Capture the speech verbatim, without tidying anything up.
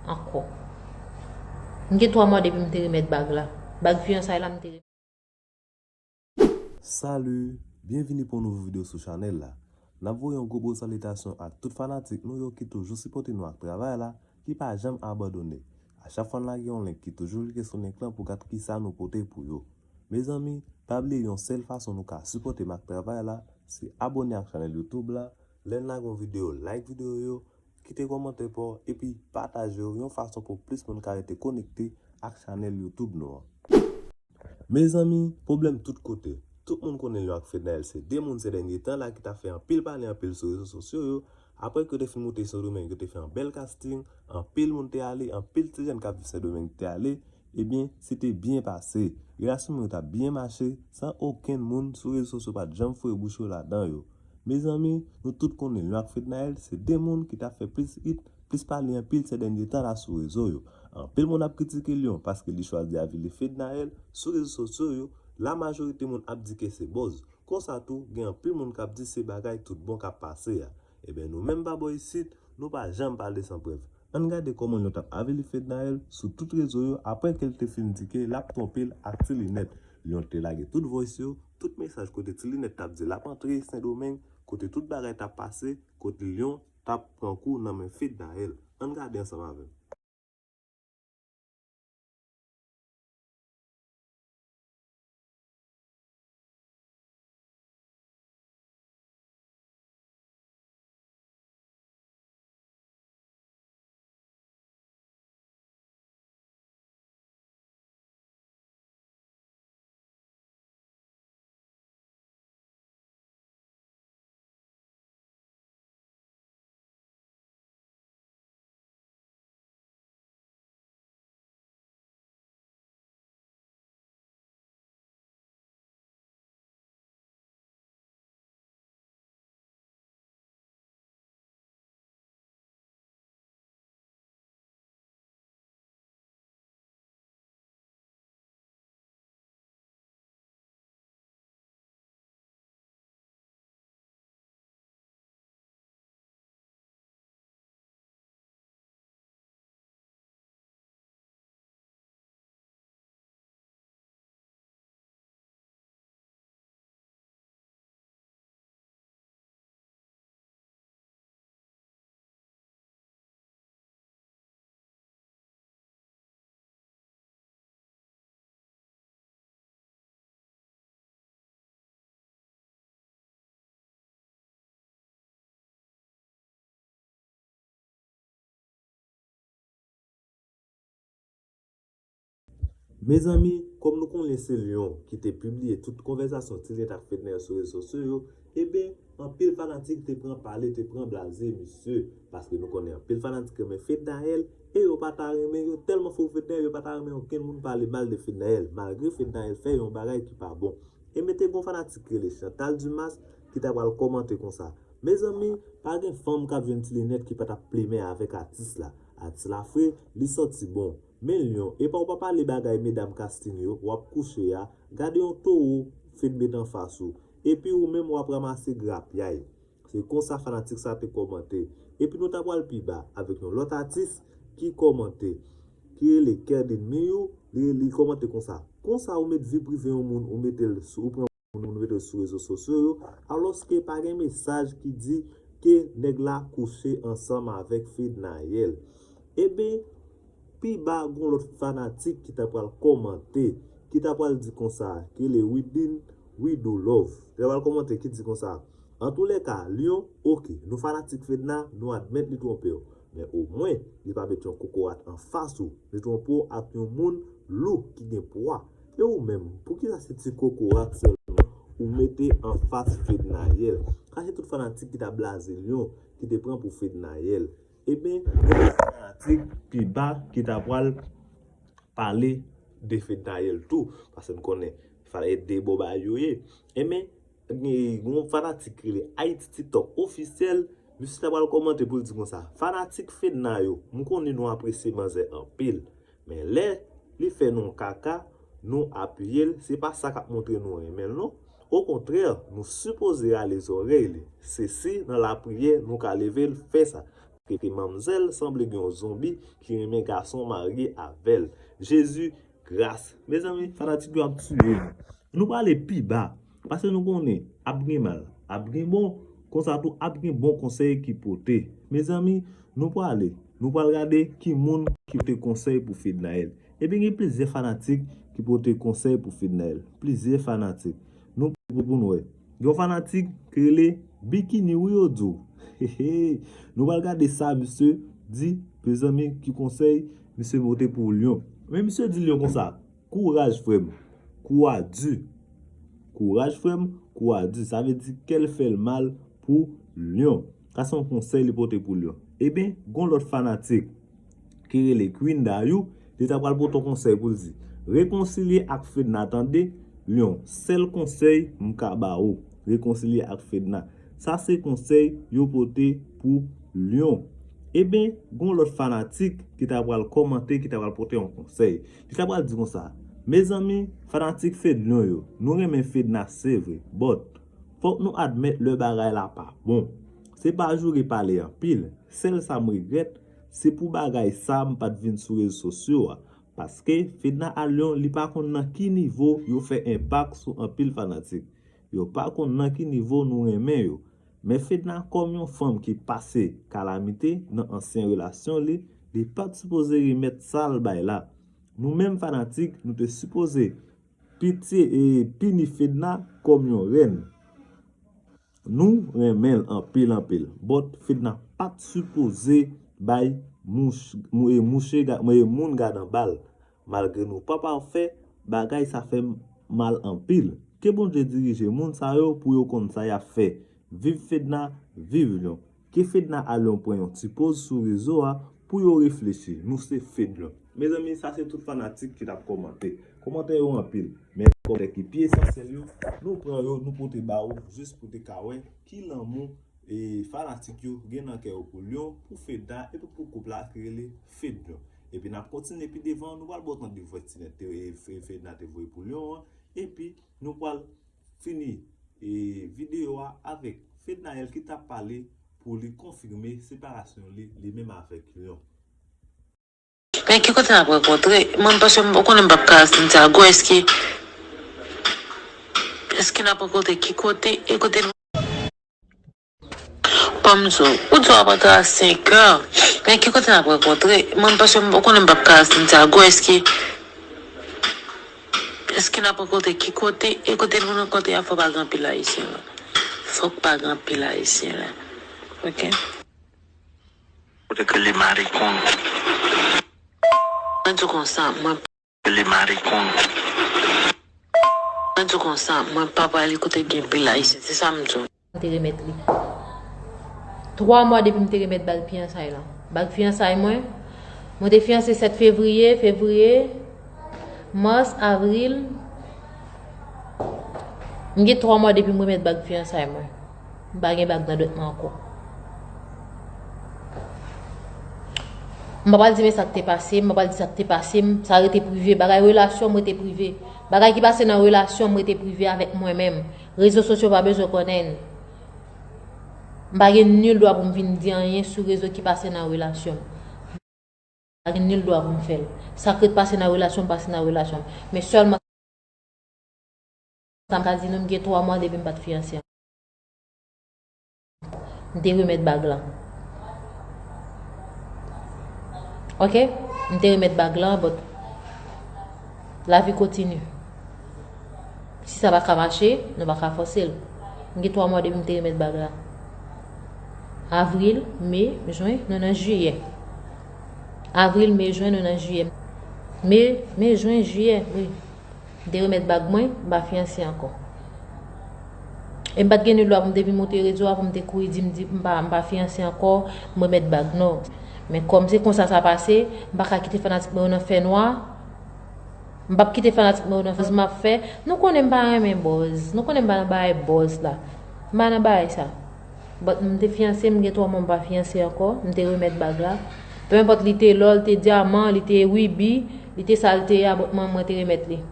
ankò. M gen twa mwa depi m te remèt bag la. Bag fiyansay la m te remèt. Salut! Byenvini pou yon nouvo videyo sou chanèl la. N ap voye yon gwo gwo salitasyon ak tout fanatik nou yo ki toujou sipòte nou ak travay la, ki pa janm abandone. A chak fwa n lage yon link ki toujou klike sou link lan pou gad kisa nou pote pou yo. Mezanmi, pa bliye yon sèl fason nou ka sipòte m ak travay la, se abòne ak chanèl YouTube la, lè n lage yon videyo, like videyo yo, kite kòmantè pa w epi pataje yo yon fason pou plis moun ka rete konekte ak chanèl YouTube nou an. Mezanmi, pwoblèm tout kote. Tout moun konnen Lion ak Fednaelle se de moun se dènye tan la ki ta fè anpil pale anpil sou rezo sosyo yo. Apre ke yo te fin moute Sendomeng, yo te fè yon bèl casting, anpil moun te ale, anpil ti jèn k ap viv Sendomeng te ale. Ebyen, se te byen pase. Relasyon yo t ap byen mache, san okenn moun sou rezo sosyo pa t janm foure bouch yo ladan yo. Mezanmi, nou tout konnen Lion ak Fednaelle se de moun ki t ap fè plis hit, plis pale anpil sè dènye tan la sou rezo yo. Anpil moun ap kritike Lion paske li chwazi avili Fednaelle sou rezo sosyo yo, la majorite moun ap di ke se buzz. Konsa tou, gen anpil moun k ap di se bagay tout bon k ap pase a. Ebyen, nou menm pa bò isit, nou pa janm pale san prèv. Ann gade kòman Lion t ap avili Fednaelle sou tout rezo yo apre ke l te fin di ke l ap twonpe l ak Ti Linèt. Lion te lage tout voice yo, tout mesaj kote Ti Linèt t ap di l ap antre Sendomeng, kote tout bagay t ap pase, kote Lion t ap pran kou nan men Fednaelle. Ann gade ansanm avè m. Mezanmi, kòm nou konnen se Lion ki te pibliye tout konvèsasyon Ti Linèt ak Fednaelle sou rezo sosyo yo, ebyen, anpil fanatik te pran pale, te pran blaze misye, paske nou konnen anpil fanatik renmen Fednaelle, e yo pa ta renmen, yo tèlman fou Fednaelle, yo pa ta renmen okenn moun pale mal de Fednaelle, malgre Fednaelle fè yon bagay ki pa bon. Ebyen, te gen yon fanatik ki rele Chantal Dumas ki ta pral kòmante konsa: Mezanmi, pa gen fanm k ap jwenn Ti Linèt ki pa t ap plimen avèk atis la. Atis la fre, li santi bon. Men Lion, epa w pa pale bagay medam casting yo, w ap kouche a, gade yon towo Fed met anfas ou. Epi ou menm w ap ranmase grapyay. Se konsa fanatik sa te kòmante. Epi nou ta pral pi ba avèk yon lòt atis ki kòmante, ki rele Kerdin Miyou, li, li kòmante konsa: Konsa ou met vi prive yon moun, ou mete l sou, ou pran moun, ou mete l sou rezo sosyo yo, alòske pa gen mesaj ki di ke nèg la kouche ansanm avèk Fednaelle. Ebyen, pi ba, gon lòt fanatik ki ta pral kòmante, ki ta pral di konsa, ki rele Widin Widou Love. Li ta pral kòmante, ki di konsa: Antoulèka, Lion, oke, nou fanatik Fedna, nou admèt li twonpe w. Men omwen, li pa met yon kokorat anfas ou, li twonpe w ak yon moun lou ki gen pwa. E ou menm, poukisa se ti kokorat sèlman ou mete anfas Fednaelle? Sa se tout fanatik ki ta blaze Lion, ki te pran pou Fednaelle. Ebyen, gen lòt fanatik pi ba ki ta pral pale de Fednaelle tou, paske n konnen fanatik de bò ba yo ye. Ebyen, gen yon fanatik ki rele Haiti TikTok Officiel, misye ta pral kòmante pou l di konsa: Fanatik Fedna yo, m konnen nou apresye manzè anpil, men lè li fè nou kaka, nou apiye l, se pa sa k ap montre nou renmen l non. Okontrè, nou sipoze rale zòrèy li. Se si nan lapriyè nou ka leve l fè sa. Rete manmzèl, sanble gen yon zonbi ki renmen gason marye avè l. Jezi, gras. Mezanmi, fanatik yo ap tiye m. Nou prale pi ba. Paske nou konnen, ap gen mal, ap gen bon, konsa tou ap gen bon konsèy ki pote. Mezanmi, nou prale, nou pral gade ki moun ki pote konsèy pou Fednaelle. Ebyen, gen plizyè fanatik ki pote konsèy pou Fednaelle. Plizyè fanatik. Nou prale pou nou wè. Gen yon fanatik ki rele Bikini Wi Yo Di W. Nou pral gade sa misye di, mezanmi, ki konsèy misye pote pou Lyon. Men misye di Lyon konsa, kouraj frè m, kou a di. Kouraj frè m, kou a di. Sa vle di kè l fè l mal pou Lyon. Sa se yon konsèy li pote pou Lyon. Ebyen, gen yon lòt fanatik ki rele Queen Dayou, li ta pral pote yon konsèy pou l di, rekonsilye ak Fedna tande, Lyon, sèl konsèy m ka ba ou, rekonsilye ak Fedna. Sa se konsèy yo pote pou Lyon. Ebyen, gen yon lòt fanatik ki ta pral kòmante, ki ta pral pote yon konsèy. Li ta pral di konsa, mezanmi, fanatik Fedlyon yo, nou renmen Fedna se vre, but fòk nou admèt lè bagay la pa bon. Se pa joure pale anpil, sèl sa m regrèt, se pou bagay sa m pa t vin sou rezo sosyo a. Paske Fedna a Lyon, li pa konn nan ki nivo yo fè enpak sou anpil fanatik. Yo pa konn nan ki nivo nou renmen yo. Men Fedna kòm yon fanm ki pase kalamite nan ansyen relasyon li, li pa t sipoze remèt sa l bay la. Nou menm fanatik, nou te sipoze pitye e pini Fedna kòm yon rèn. Nou renmen l anpil, anpil. But Fedna pa t sipoze bay mouch, mou-, e mouche ga-, e moun gadan bal. Malgre nou pa pafè, bagay sa fè m mal anpil. Ke Bondye dirije moun sa yo pou yo konn sa y ap fè. Viv Fedna, viv Lyon. Ke Fedna a Lyon pran yon ti poz sou rezo a pou yo reflechi. Nou se Fedlyon. Mezanmi, sa se tout fanatik ki t ap kòmante. Kòmantè yo anpil, men kòmantè ki pi esansyèl yo, nou pran yo, nou pote ba ou jis pou te ka wè ki lanmou e fanatik yo gen nan kè yo pou Lyon, pou Fedna epi pou koup la ki rele Fedlyon. Epi n ap kontinye pi devan, nou pral ba w tande vwè ti nèt te, e, Fe-, Fedna te voye pou Lyon an, epi nou pral fini, e, videyo a avèk Fednaelle ki t ap pale pou li konfime separasyon li, li menm avèk Lyon. Men ki kote n ap rankontre? Mwen, paske m, ou konnen m p ap ka Santiago, èske, èske n ap rankontre ki kote? E kote n Pam di w, ou di w ap antre a senk è. Men ki kote n ap rankontre? Mwen, paske m, ou konnen m p ap ka Santiago, èske, èske n ap rankontre ki kote? E kote nou rankontre a, fò pa gen anpil Ayisyen la. Fòk pa gen anpil Ayisyen la. Ok? Kote ke li marikon. Mwen di w konsa, mwen Li marikon. Mwen di w konsa, mwen pa pral kote gen pil Ayisyen, se sa m di w. Mwen te remèt li. Twa mwa depi m te remèt bag fiyansay lan. Bag fiyansay mwen, mwen te fiyanse sèt fevriye, fevriye, mas, avril. M gen twa mwa depi m remèt bag fiyansay mwen. M pa gen bag nan dwèt mwen ankò. M pa pral di men sa k te pase m, m pa pral di sa k te pase m, sa rete prive. Bagay relasyon m rete prive. Bagay ki pase nan relasyon m rete prive avèk mwen menm. Rezo sosyo pa bezwen konnen. M pa gen nil dwa pou m vin di anyen sou rezo ki pase nan relasyon m. Pa gen nil dwa pou m fè l. Sa k ret pase nan relasyon m, pase nan relasyon m. Men sèlman sa m ka di nou, m gen twa mwa depi m pa t fiyanse ankò. M te remèt bag lan. Ok? M te remèt bag lan, but lavi kontinye. Si sa pa ka mache, nou pa ka fòse l. M gen twa mwa depi m te remèt bag la. Avril, me, jen, nou nan jiyè. Avril, me, jen, nou nan jiyè. Me, me, jen, jiyè, wi. M te remèt bag mwen, m pa fiyanse ankò. E m pa t gen nil dwa pou m te vin monte rezo a, pou m te kouri di m, di, m pa, m pa fiyanse ankò, m remèt bag, non. Men kòm se konsa sa pase, m pa ka kite fanatik mwen yo nan fènwa. M p ap kite fanatik mwen yo nan fènwa. Buzz m ap fè. Nou konnen m pa renmen buzz. Nou konnen m pa nan bagay buzz la. M pa nan bagay sa. But m te fiyanse, m gen twa mwa m pa fiyanse ankò. M te remèt bag la. Peu importe, li te lò, li te dyaman, li te wibi, li te sa l te ye a, but mwen, mwen te remèt li.